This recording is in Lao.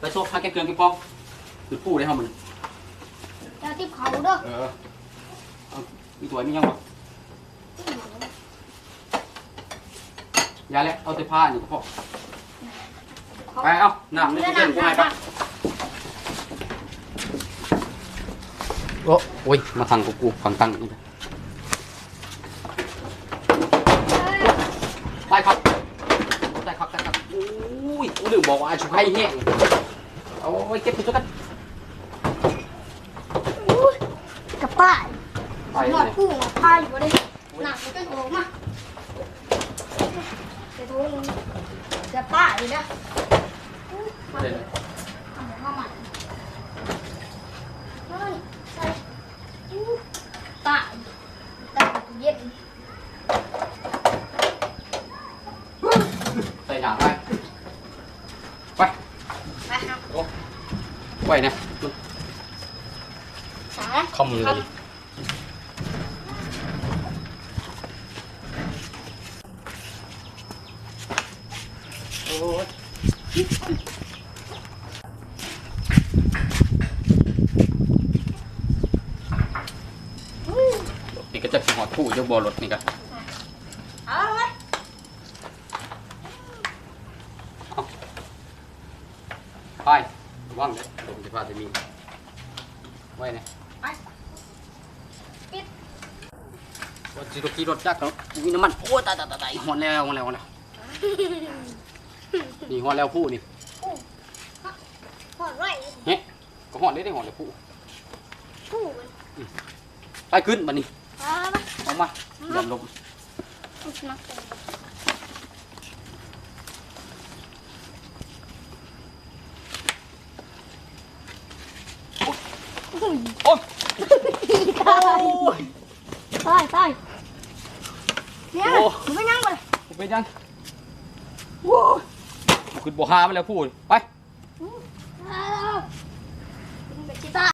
ໄປໂຊະ ຫາເກັບເຄື່ອງເກັບຂອງ ຈຸດປູໄດ້ເຮົາມື້ນີ້. ເຈົ້າຕິບເຂົ້າເດີ. ເອີ ເອົາ ມີຖ້ວຍມີຫຍັງບໍ່? ຢ່າແຫຼະ ເອົາແຕ່ຜ້ານີ້ກໍພໍ. ໄປ ເອົານ້ຳໃນຕູ້ເຢັນ ໄປ ໄປ. ໂອ້ ໂອ້ຍ ມາທັງກັບກູ ຟັງຕັ້ງນີ້. ຕາຍຄັກ ຕາຍຄັກ ຕາຍຄັກ. ໂອ້ຍ ກູລືມບອກວ່າອາຊຸໄຄແຫ້ງ. ເອົາໄວ້ເກັບໃຫ້ສຸດກັນ. ໂອ້ຍ ກະປ້າຍ ໄປ ຮອດປູ ພາຢູ່ບໍ່ໄດ້. ໜັກມັນກໍອອກມາ ໄປໂທນ ຈະປ້າອີກນະ. ມາເດ້ ເອົາມາໃໝ່ ເຮີ້ຍ ໃສ່ ປ້າ ຕັ້ງຕູ້ເຢັນ ໃສ່ຖາດໄວ້ ໄປ ໄປ ໂອ້ ໄວ້ນະ ມັນ ສາຍ ຄ່ຳເລີຍ. ໂອ້ຍ ນີ້ກໍຈັກຊິຮອດພູຢູ່ບໍ່ ລົດນີ້ກໍ ເອົາເລີຍ ເອົາ ໄປ ລະວັງເດີ ລົມຊິພາດຊິມີ ໄວ້ແດ່ ໄປ ປິດ ກ່ອນຊິໄດ້ຂີ່ລົດຈັກເນາະ ມີນ້ຳມັນ. ໂອ້ຍ ຕາຍ ຕາຍ ຕາຍ ຮອດແລ້ວ ຮອດແລ້ວ ຮອດແລ້ວ ນີ້ຮອດແລ້ວພູນີ້ ໂອ້ ຮອດໄວ ເຮີ້ຍ ກໍຮອດເດ້ ຮອດແລ້ວພູ ພູມັນ ອືມ ໄປຂຶ້ນບັດນີ້ ອອກມາ ອືມ ຢາມລົມ. ໂອ້ຍ ຕາຍ ຕາຍ ຕາຍ ເນຍ ໂອ້ ບໍ່ເປັນຫຍັງບໍ່ ບໍ່ເປັນຫຍັງ ໂອ້ຍ ຂຶ້ນບໍ່ຫາມັນແລ້ວພູ ໄປ.